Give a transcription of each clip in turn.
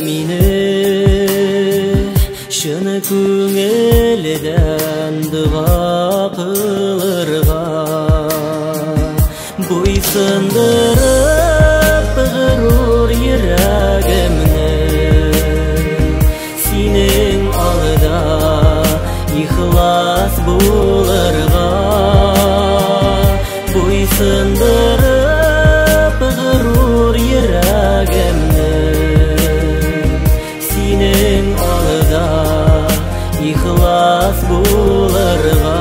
мине чын күңелдән дога кылырга, буйсындырып горур йөрәгемне синең алда ихлас булырга, буйсындырып горур йөрәгемне синең алда ихлас булырга.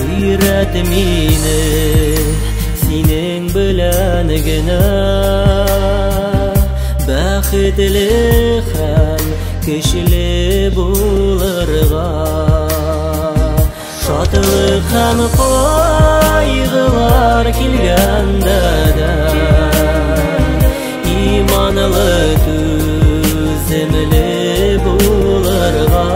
Өйрәт мине синең белән генә бәхетле һәм көчле булырга, шатлык һәм кайгылар килгәндә дә иманлы түземле булырга,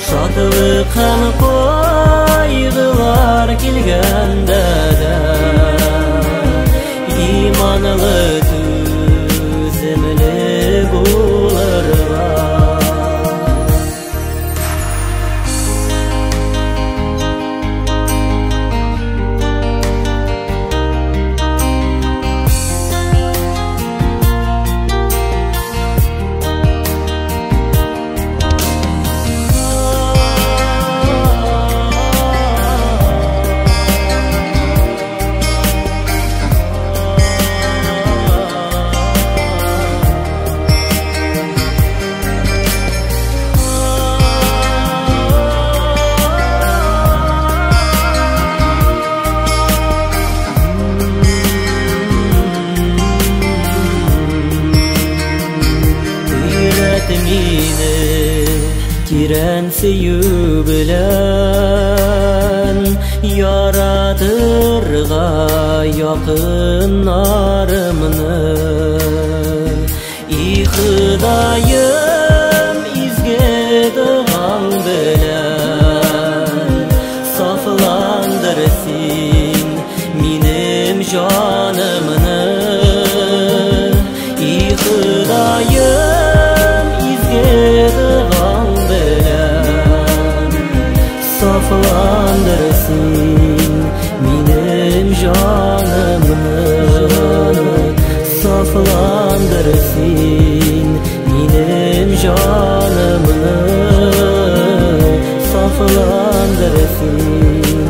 шатлык һәм кайгылар килгәндә дә иманлы түземле булырга. Мине тирән сөю белән яратырга якыннарымны. И Ходаем, изге догаң белән сафландыр син минем җанымны. И Ходаем, догаң белән сафландыр син минем җанымны, сафландыр син минем җанымны, сафландыр син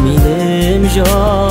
минем җанымны.